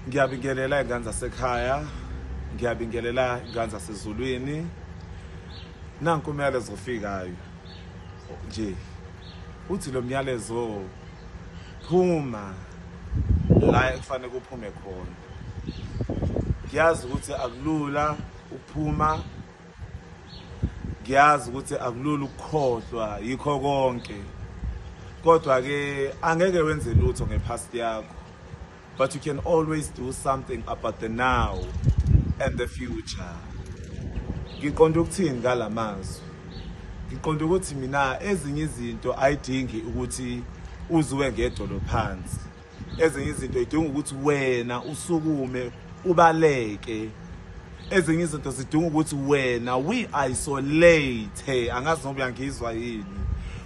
Ngiyabingelela ingane zasekhaya, ngiyabingelela ingane zasezulwini. Nanku umyalezo ofikayo nje, uthi lo myalezo phuma la ekufanele kuphume khona. Ngiyazi ukuthi akulula ukuphuma, ngiyazi ukuthi akulula ukukhohlwa yikho konke, kodwa ke angeke wenze lutho ngepast yakho, but you can always do something about the now and the future. Ngiqonda ukuthini ngalamazwi? Ngiqonda ukuthi mina ezinye izinto ayidingi ukuthi uzuwe ngedolo phansi, ezinye izinto idinga ukuthi wena usukume ubaleke, ezinye izinto zidinga ukuthi wena we isolate. Angazi noma uyangizwa yini.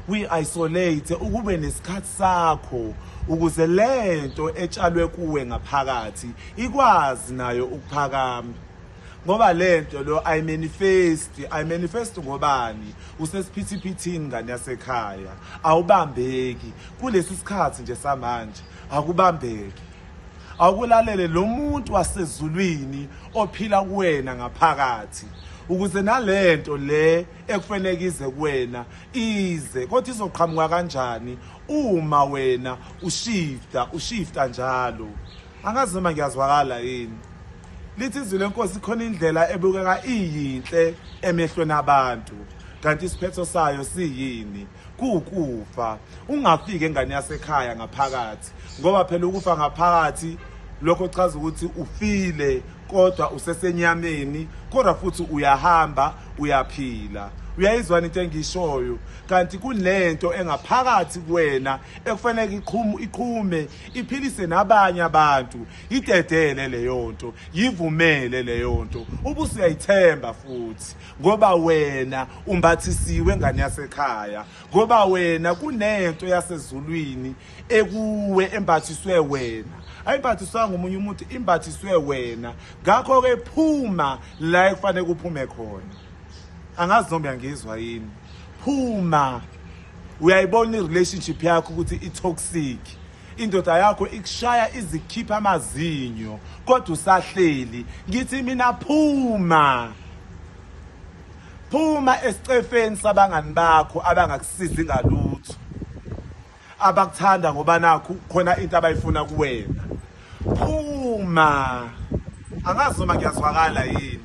We isolate ukube nesikhathi sakho ukuze lento etshalwe kuwe ngaphakathi ikwazi nayo ukuphakama, ngoba lento lo ayimanifest, ayimanifest ngobani? Usesiphithiphithini ngane yasekhaya, awubambeki kulesi sikhathi nje samanje, akubambeki. Awukulalele lo muntu wasezulwini ophila kuwena ngaphakathi, ukuze nalento le ekufanele ize kuwena ize. Kodwa izoqhamuka kanjani uma wena ushifta ushifta njalo? Angazi noma ngiyazwakala yini. Lithi izwi lenkosi khona indlela ebukeka iyinhle emehlweni abantu, kanti isiphetho sayo siyini? Kuwukufa. Ungafiki engane yasekhaya ngaphakathi, ngoba phela ukufa ngaphakathi lokho chaza ukuthi ufile kodwa usesenyameni, kodwa futhi uyahamba uyaphila. Uyayizwana into engishoyo? Kanti kunento engaphakathi kuwena ekufanele iqhume iphilise nabanye abantu. Idedele leyo nto, yivumele leyo nto, ubusuyayithemba futhi, ngoba wena umbathisiwe ngane yasekhaya, ngoba wena kunento yasezulwini ekuwe embathiswe wena, ayimbathiswanga omunye umuntu, imbathiswe wena. Ngakho-ke phuma la ekufanele kuphume khona. Angazi noma uyangizwa yini. Phuma. Uyayibona i-relationship yakho ukuthi i-toxic, indoda yakho ikushaya izikhipha amazinyo kodwa usahleli. Ngithi mina phuma, phuma esicefeni sabangani bakho abangakusizi ngalutho, abakuthanda ngoba nakho khona into abayifuna kuwena. Phuma. Angazi noma ngiyazwakala yini.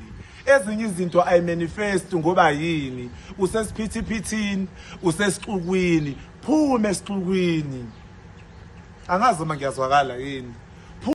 Ezinye izinto ayimanifest ngoba yini? Usesiphithiphithini, usesixukwini. Phuma esixukwini. Angazi noma ngiyazwakala yini.